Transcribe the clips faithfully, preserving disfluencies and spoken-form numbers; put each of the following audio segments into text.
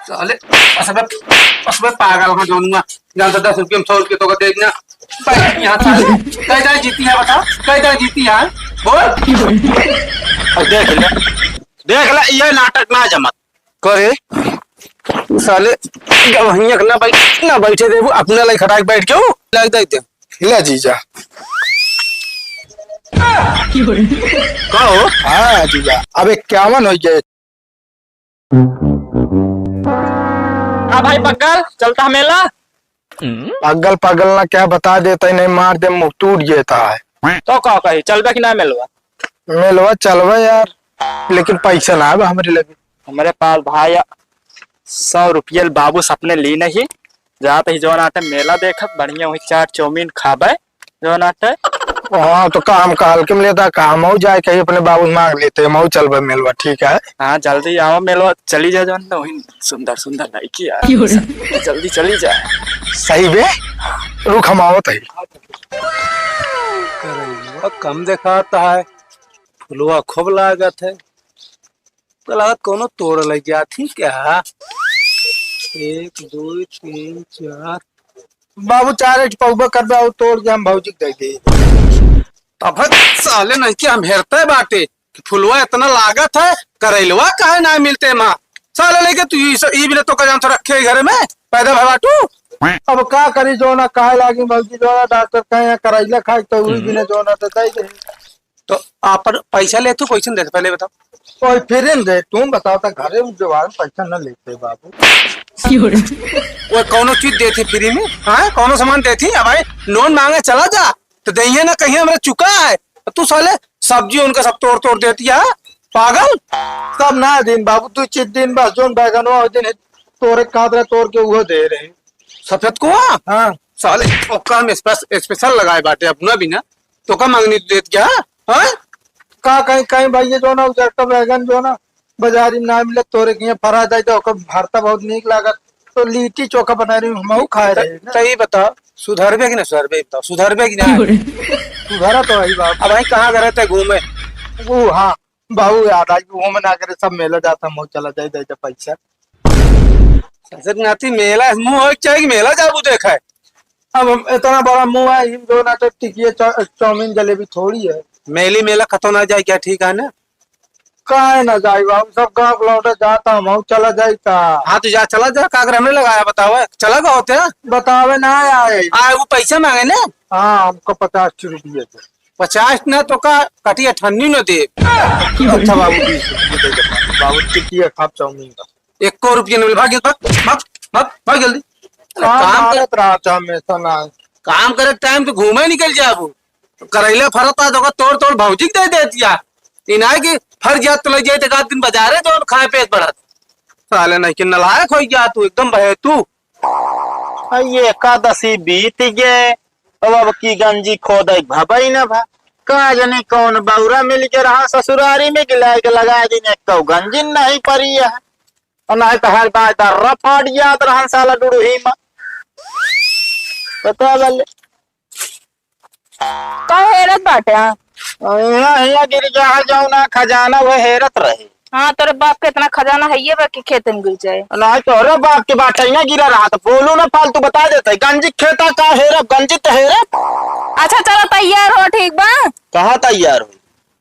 साले, असबे, असबे पागल हो जौनुआ। जान तो दस रुपये में सौ रुपये तो का देख ना। बैठ यहाँ साले। कै दाईं जीती है बताओ? कै दाईं जीती है? बोल। अब देख ले, देख ले, ये नाटक ना जमत। करे, साले, गवहिया के ना बैठ, ना बैठे देबू, अपने लाई खटाक बैठ के हूँ। लग दे दे। ले जीजा। का हो? हाँ जीजा, अब इक्यावन हो गए। हाँ भाई पगल, चलता है मेला। पगल पगल ना क्या बता देता ही नहीं, मार दे मुंह टूट जाता है। तो का कही, चलबे कि ना मेलवा? मेलवा चलबे यार, लेकिन पैसा ना है हमरे लगे। हमरे पास भाई सौ रुपये बाबू सपने ली नहीं, जात ही जौन आटे मेला देखब, बढ़िया वही चाट चाउमीन खाबे जौन आटे। हाँ, तो का हम का हल्के में लेता, का हम जाए कहीं अपने बाबू से मांग लेते, हम चलबे मेलवा, ठीक है? हाँ, जल्दी आओ मेलवा, चली जा जौन, वही सुंदर सुंदर लड़की आ। क्यों रे? जल्दी चली जा। सही बे, रुक हम आवत है। करैलवा कम देखात है, फुलवा खूब लागत है। तो लागत कोनो तोड़ लग जात ही क्या? एक, दो, तीन, चार। बाबू, चार एक पौबा कर दे, और तोड़ के हम भौजी के दे दे। तब साले नहीं कि हम हेरते बाटे कि फुलवा इतना लागत है, करैलवा काहे ना मिलते माँ? साले लेके तू ई स-, ई बिना तो का जान तो रखे ही घरे में, पैदा भवा तू। अब का करी, जौना काहे लागी भौजी, जौना डॉक्टर कहे यहाँ करैला खाए, तो वही बिना जौना तो दे दे। तो आपन पैसा लेत हो, कैसे देत, पहले बताओ। कोई फ्री में दे, तुम बताओ, तो घरे में जो है, पैसा न लेते बाबू। वो कौनो चीज देती फ्री में? हाँ, कौनो सामान देती? अब भाई, लोन मांगे चला जा, तो दइहे ना, कहीं हमरा चुका है। तू साले सब्जी उनका सब तोड़ तोड़ देती है, पागल। सब ना दिन बाबू, दो चार दिन बस, जोन बैगनवा हो दिन है, तोरे कादरा तोड़ के वो दे रहे। सफेद कुआ? हाँ। साले, ओका हम स्पेस-, स्पेशल लगाए बाटे अपना भी ना। तो का मांगनी तू देत क्या? हाँ? का कहीं, कहीं भाई, ये जो ना उजरता बैगन जो ना बाजारी में ना मिले, तोरे के यहाँ फरा जाए तो ओकर भरता बहुत नीक लागत। तो लिट्टी चोखा बना रही हूँ, हमहू खाए त-, रहे ना। त ई बता, सुधरबे कि ना सुधरबे, बताओ, सुधरबे कि ना? सुधरा तो वही बात। अब भाई कहाँ करे थे घूमे? वो हाँ, बाबू याद आई, वो में ना करे, सब मेला जाता, हम चला जाए, दे दे पैसा। ससुर नाती मेला मुंह होइक चाही कि मेला जाबू देखे। अब हम इतना बड़ा मुंह है, हिम दो ना तो टिकिया चौ-, चाउमीन जलेबी थोड़ी है। मेली मेला खतम ना जाए क्या, ठीक है ना? काहे ना जाई बाबू, सब गाँव के लौटे जाता, हम चला जाई ता। हाँ तो जा, चला जा, का अगर हमने लगाया बतावे, चला गए होते हैं। बतावे ना आए। आए वो पैसा मांगे ना। हाँ, हमको पचास रुपये दे। पचास ना तो का कटिया ठन्नी न दे। अच्छा बाबू, बीस रुपये दे दे। बाबू टिकिया खाब चाउमीन का। एको रुपया न मिले। भाग, भाग, भाग, भाग, भाग जल्दी। अरे काम काम कर, करत रहा था हमेशा ना। काम करे टाइम तो घूमे निकल जाबू। करैला फरत आ, देखो, तोड़ तोड़ भौजी के दे देतिया। ई ना कि फर जात तो लग जाए, तो एक आध दिन बाजारे जो खाए पेट बढ़त। साले नहीं कि नलायक हो गया तू, एकदम बहे तू। आ, ये एकादशी बीत गए, अब, अब की गंजी खोदे भबई न भा। का जाने कौन बौरा मिल के रहा ससुरारी में, कि लाए के लगा दिन, एक तो गंजी नहीं पड़ी है। और नहीं तो हर बार दर्रा फाट जात रहन साला डुडुही में। पता बले। का हेरत बाटे? हियाँ, हियाँ गिर गया जौना खजाना, वो हेरत रहे। हाँ, तोरे बाप के इतना खजाना है ये बा कि खेत में गिर जाए। नहीं, तोरे बाप के बाटे, हियाँ गिरा रहा तो बोलू ना फालतू, बता देते। गंजी खेता का हेरब, गंजी तो हेरब। अच्छा, चलो तैयार हो, ठीक बा? कहाँ तैयार हो?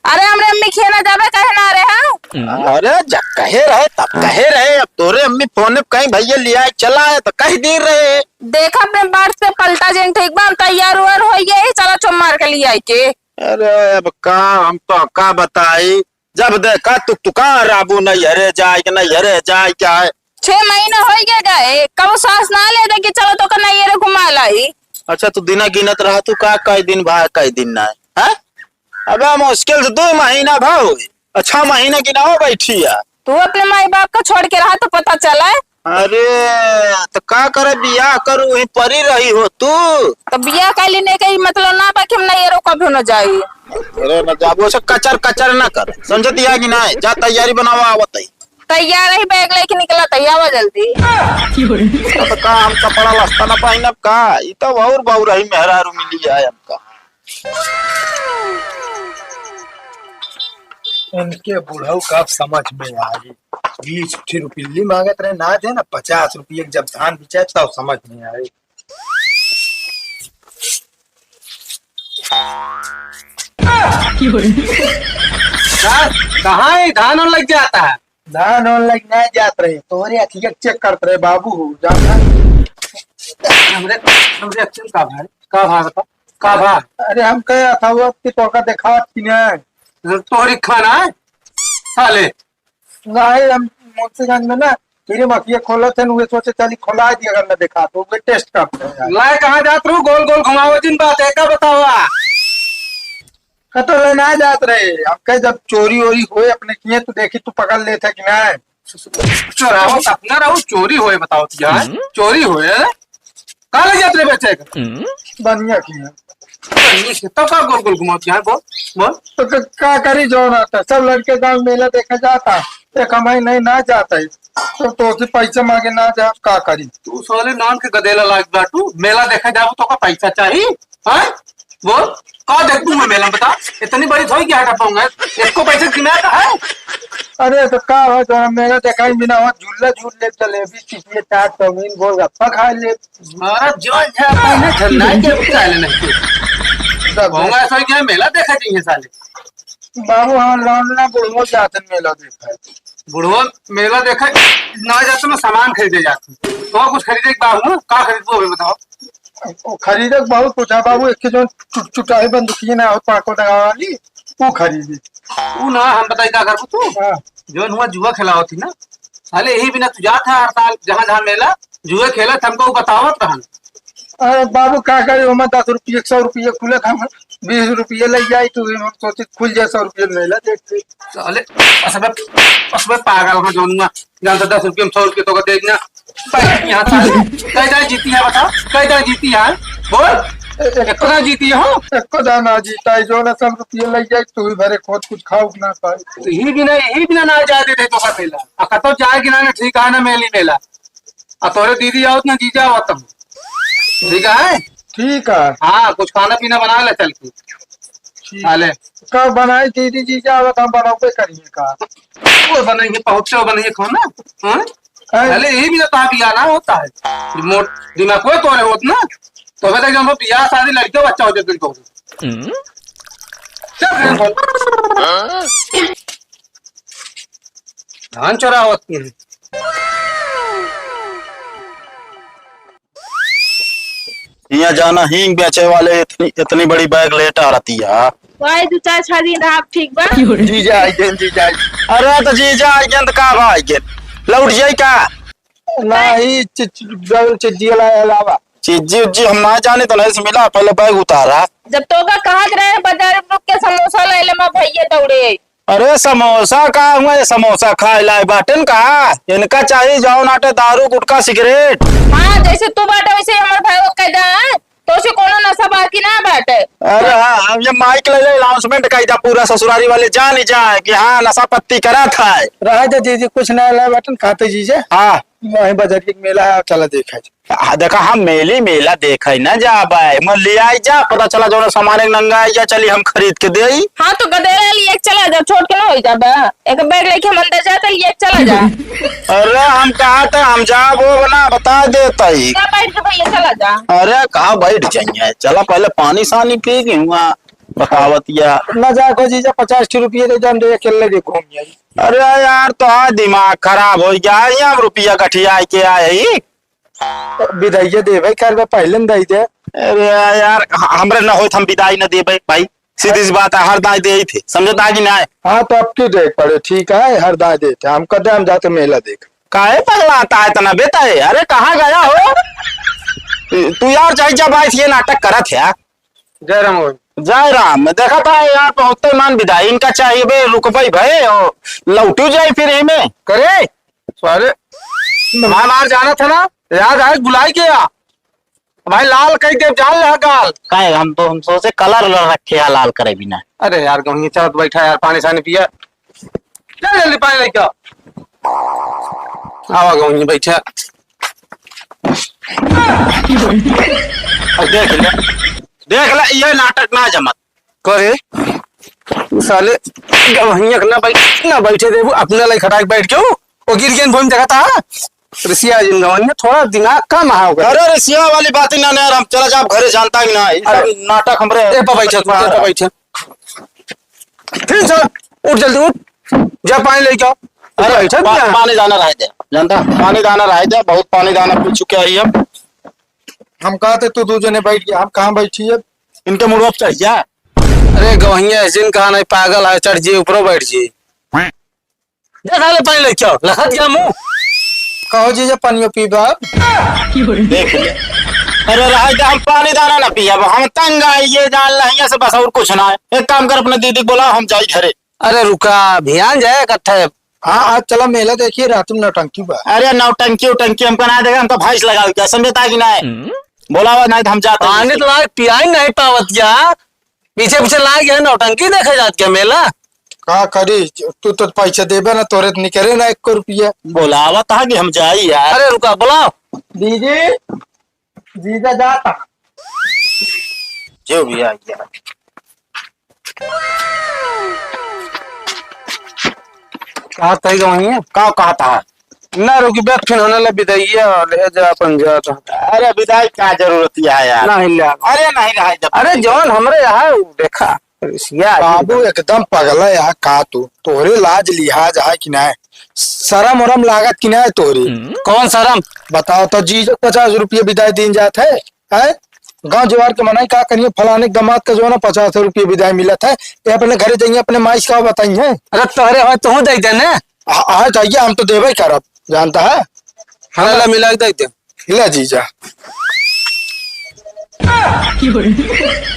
अरे, हमरे अम्मी खेना जाबे कहे ना रहे, हाँ? अरे, जब कहे रहे, तब कहे रहे। अब तोरे अम्मी फोन पे कहीं भैया लिया चला है, तो कह दी रहे। देखा, अपने बात से पलटा जेन, ठीक बा? हम तैयार उयार हो गए, चला चुम मार के लिया के। अरे, अब का, हम तो का बताई, जब देखा तुक तुका राबू, नैहरे जाए के, नैहरे जाए के आए। छह महीना हो गया गए, कब सास ना ले दे कि चलो तो का नैहरे घुमा लाई। अच्छा, तू दिना गिनत रहा, तू का कई दिन भा, कई दिन ना, हाँ? अबे मुश्किल से दो महीना भा होई। अच्छा, महीना गिनाओ बैठी है। तू अपने माई बाप का छोड़ के रहा तो पता चला। अरे, तो का करे, बियाह करू, वहीं परी रही हो तू। तो बियाह कर लेने का ही मतलब ना बा कि हम नैहरो कभी न जाई। अरे, न जाबो, ऐसे कचर कचर ना कर, समझत या कि ना? जा तैयारी बनावा, आवत है। तैयार ही, बैग लेके निकला, तैयार हो जल्दी। तो का हम कपड़ा लस्ता ना पहिनब का? ई तो और बौर रही, मेहरारू मिली है हमका। इनके बुढ़ऊ का समझ में आई। बीस ठे रुपये मांगत रहे, ना दे ना, पचास रुपये जब धान बिचाए तब समझ में आए। का-, कहाँ है धान और लग जाता है? धान और लग ना जात रहे, तोहरे अखिया चेक करत रहे बाबू हो, जाता। हमरे, हमरे अखिया में का भाई? का भाई बता? का भाई? अरे हम कहे था वो कि तोहका देखावत कि नहीं? तोहरी खाना है? साले। नाही, हम मुंशीगंज में ना, फिर हम अखिया खोलत हन, उहे सोचे चली खोला दी, अगर न देखा तो उहे टेस्ट करते हैं यार। लाए कहाँ जात रहू, गोल गोल घुमाओ जिन बात है, का बतावा? कतो ले ना जात रहे, हम कहे जब चोरी वोरी होए अपने किए तो देखी तू पकड़ लेते कि ना। चोरावत अपना रहू, चोरी होए बताओ तो यार, हम्म। चोरी होए। का ले जात रहे बच्चे का? हम्म। बनिया किया। बनिया से तब का गोल गोल घुमाओ यार, बोल, बोल। तो क-, का करी जो ना था, सब लड़के गांव मेला देखा जाता, एक हमारी नहीं ना जाता है, तो, तो उसे पैसा मांगे ना जा, का करी? तू साले नान के गदेला लाग बाटू, मेला देखा जाबू तो का पैसा चाही? हाँ? बोल, का देखबू मैं मेला में, बता? इतनी बड़ी थोड़ी क्या हटा पाऊंगा? इसको पैसे की मैं है? अरे तो का हो, जो मेला देखा ही बिना हो, झूला झूल ले, जलेबी, टिकिया, चाट, चाउमीन, गोलगप्पा खा ले। अरे जो है, पहले झंडा के उठा ले नहीं। सब होगा ऐसा क्या मेला देखा चाहिए साले? बाबू, हाँ, लौंडना बुढ़वा जातन मेला देखा है। बुढ़वा मेला देखा ना जाते, मैं सामान खरीदे जाते। तो कुछ खरीदे के बाबू, का खरीदबो अभी बताओ? वो खरीदे के बहुत कुछ है बाबू, एक जो चुट-, चुटाही बंदूकिया ना हो, पाको दगा वाली, वो खरीदी। वो ना, हम बताई का करबू तू? हाँ। जो हुआ जुआ खेलावत थी ना, साले यही बिना तू जात है हर साल, जहाँ जहाँ मेला, जुए खेलत हमको बतावत रहन। अरे बाबू, का करी, ओमा दस रुपये, सौ रुपये खुलत हम, बीस रुपये लग जाई, तो हम सोचे खुल जाए सौ रुपये मेला देखते। साले, असबे, असबे पागल हो जौनुआ, जानता दस रुपये में सौ रुपये तो का देखना। बैठ यहाँ साले, कै दाई जीती है बता, कै दाई जीती है, बोल, एको दाई जीती हो? एको दाई ना जीता है, जो ना सब रुपये लग जाए, तू ही भरे खोद कुछ खाओ ना पाए। तो यही बिना, यही बिना ना जाए देते तो का मेला, आ कतो जाए कि ना, ना ठीक है ना मेली मेला। आ तोरे दीदी आवत ना जीजा आवत हम। ठीक है? ठीक है। हाँ, कुछ खाना पीना बना ले चल के। ठीक। आ ले। कब बनाई दीदी जीजा आवत हम बनौबे करिए का? वो बनाई है, पहुँचे बनाई है खाना। हाँ? हैं? अरे यही भी तो बिया ना होता है। मोट दिमाग कोई तोरे होत ना। तो कहते जब बिया शादी लड़के बच्चा हो जाते तो। हम्म। चल रे। धान चोरावत की है। यहाँ जाना हींग बेचे वाले इतनी, इतनी बड़ी बैग लेट आ रहती है। भाई, दो चार छह दिन आप ठीक बा? जीजा आई गेन, जीजा आई। अरे तो जीजा आई गेन तो का भाई गेन? लौट जाई का? नहीं, चि-, चि-, जौन चिज्जी वाला अलावा। चिज्जी उज्जी हम ना जाने तो नहीं से मिला, पहले बैग उतारा। जब तो का कहत रहे बाजार में रुक के समोसा ले ले, मैं भैया दौड़े। अरे समोसा का हुआ, ये समोसा खाए लाए बाटेन का? इनका चाहिए जौन आटे दारू, गुटखा, सिगरेट। हाँ, जैसे तू बाटे वैसे ही हमार भाई कह दे, तो से कोनो नशा बाकी ना बाटे। अरे हाँ, हम ये माइक ले ले, अनाउंसमेंट कई दा, पूरा ससुरारी वाले जान ही जाए कि हाँ, नशा पत्ती करा था। रह जा जीजी, कुछ ना लाए बाटेन, खाते जीजे। हाँ। वहीं बाजार के मेला है, चला देखा जी। हाँ, देखा, हम मेली मेला देखे न जाबे, मैं ले आई जा, पता चला जौन सामान एक नंगा आई जा, चली हम खरीद के दे आई। हाँ, तो गदेरा लिए के चला जा, छोट के ना हो जाबे। एक बैग लेके हम अंदर जाते, लिए के चला जा। अरे, हम कहा था, हम जाब वो बना, बता देता ही। जा बैठ के भैया, चला जा। अरे, कहाँ बैठ जाइए, चला पहले पानी सानी पी के हुआ, बतावत या। ना जा को जीजा, पचास ठी रुपये दे दे, हम दे अकेले दे घूम जाई। अरे यार, तो आज दिमाग खराब हो गया है, हम रुपया गठिया के आए ही। बिदाइया देबे करबे, पहले न दई दे। अरे यार, ह-, हमरे न होत हम बिदाई न देबे भाई, सीधी सी बात है, हर दाई दे थे, समझता है कि नहीं? हाँ, तो अब क्यों देख पड़े, ठीक है, हर दाई दे थे, हम कदे हम जाते मेला देख। काहे पगलाता है इतना बेटा है? अरे कहाँ गया हो? तू यार चाहे जब आए ये नाटक करत है। जय राम हो। जय राम, देखा था यार, पहुँचते मान बिदाई इनका चाहिए बे, रुक भाई भाई, और लौटू जाए फिर यही में। करे? सारे, मैं मार जाना था ना, याद आए बुलाई के या। भाई लाल कही दे, जान ले गाल। काहे, हम तो, हम सोचे कलर उलर रखे हैं लाल करे बिना। अरे यार, गहुँगी चलत बैठा यार, पानी सानी पिया। चल जल्दी पानी लेके आ। आवा गहुँगी बैठा। अब देख ले, देख ले, ये नाटक ना जमत। करे? साले गवहिया के ना बैठ, ना बैठे देबू, अपने लाई खटाक बैठ के वो गिर गए भूमि देखता है। रिसिया जिन गवहिया, थोड़ा दिमाग कम है ओकर। अरे रिसिया वाली बात ही ना, ना, हम चला जाब घरे, जानता ही ना, ये अरे, सब नाटक हमरे ए पर बैठे, ए पर बैठे। फिर चल, उठ जल्दी उठ, जा पानी लेके आओ। अरे, बैठे पा-, पानी दाना रह दे, जानता, पानी दाना रह दे, बहुत पानी दाना पी चुके हैं हम। हम कहते तू दू जने बैठ गया, हम कहाँ बैठी है? इनके मुड़वा पे चढ़ जा। अरे गवहिया, ऐसे कहा नहीं, पागल है, चढ़ जी, ऊपरों बैठ जी। जा साले पानी लेके आओ, लखत गया मुंह। कहो जीजा, पानियो पीबा? देख ले। अरे रहा जा, हम पानी दाना ना पियब, हम तंग आई, ये जान लहिया से बस और कुछ ना है। एक काम कर, अपने दीदी को बुलाओ, हम जाई घरे। अरे रुका, भियान जाए इकट्ठे। हाँ, आज चला मेला देखिए, रात में नौटंकी बा। अरे नौटंकी उटंकी हमका ना देगा, हमका भैंस लगा दिया, समझता कि नहीं? बोलावा नहीं तो हम जाते हैं। पानी तो लाग पियाई नहीं पावत जा। पीछे पीछे लाग गया, नौटंकी देखे जात क्या मेला? का करी, तू तो पैसा देबे ना, तोरे तो निकले ना एको रुपया। बोलावत हा कि हम जाई यार। अरे रुका, बुलाओ। दीदी, जीजा जाता। जो भी आ गया। का कही गई है? का कहता है? ना रुकी, बैठ फिर होने ले विदाइया, ले जा अपन जा तो। अरे विदाई का जरूरत है यार? नहीं ले। अरे नहीं रहा जब। अरे जौन हमरे यहाँ उ देखा, रिसिया बाबू एकदम पगला है का तू? तोहरे लाज लिहाज है कि नहीं? शरम उरम लागत कि नहीं तोहरे? कौन शरम? बताओ तो, जीजो पचास रुपये विदाई दीन जात है, हैं? गाँव जवार के मनई का करिए, फलाने के दामाद का जो है ना पचास रुपये विदाई मिलत है, ये अपने घरे जाइए, अपने माई से का बताइए? अरे तोहरे हो, तू दे दे ना। आ, आ, जाइए, हम तो देबे करब, जानता है? हाँ, ला मिला के दे दे। ले जीजा।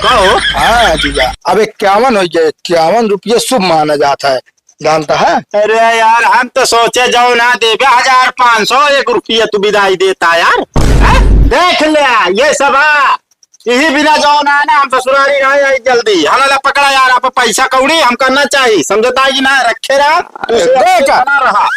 का हो? हाँ जीजा, अब इक्यावन हो गए, इक्यावन रुपये शुभ माना जाता है, जानता है? अरे यार, हम तो सोचे जाओ ना देबे हजार पाँच सौ, एक रुपये तू विदाई देता यार। हैं? देख ले, ये सब है। यही बिना जाओ ना, ना हम ससुरारी ना आई जल्दी। हला ला पकड़ा यार, आप पैसा कौड़ी हमका ना चाहिए, समझता है कि ना, रखे रहा, अरे दूसरे देख। बना रहा।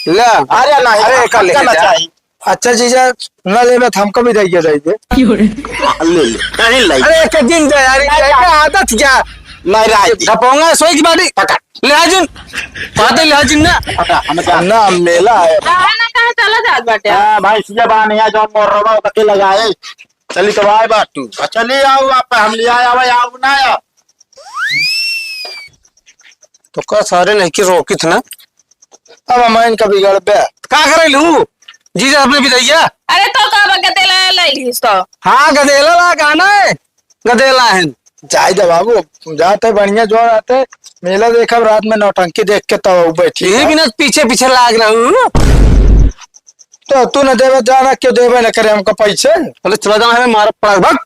ले। अरे नहीं, अरे, एक ले हमका ना जा। चाहिए। अच्छा जीजा, ना लेबे तो हमको भी दे दे, दे दे। ले ले, नहीं ले। अरे एक दिन दे यार, नहीं, ये क्या आदत क्या? नहीं रहा है। धपोंगा सोई की बाड़ी। पकड़। ले आ जिन। बात ले आ जिन ना। पकड़, हम जा। ना, मेला है। कहाँ ना कहाँ चला जात बाटे। हाँ, भाई, सीधा बाहर नहीं आ, जो मोर रवा, ओके लगाए। चली तो आए बात तू। आ, चली आओ आप, हम ले आए, आवे, आओ ना आओ। तो का सारे नहीं कि रोकित ना। अब हम इनका बिगड़ बे। का करे लू? जीजा अपने विदैया। अरे तो का बा, गदेला ले लीस तो। हाँ, गदेला ला गाना है। गदेला है। जाए दे बाबू, जाते बढ़िया जो आते, मेला देखब रात में नौटंकी देख के तो बैठी यही है। बिना पीछे पीछे लाग रहू। तो तू न देवे जाना, क्यों देवे न करे हमको पैसे? बोले चला जाना है, मारा पड़ा भग।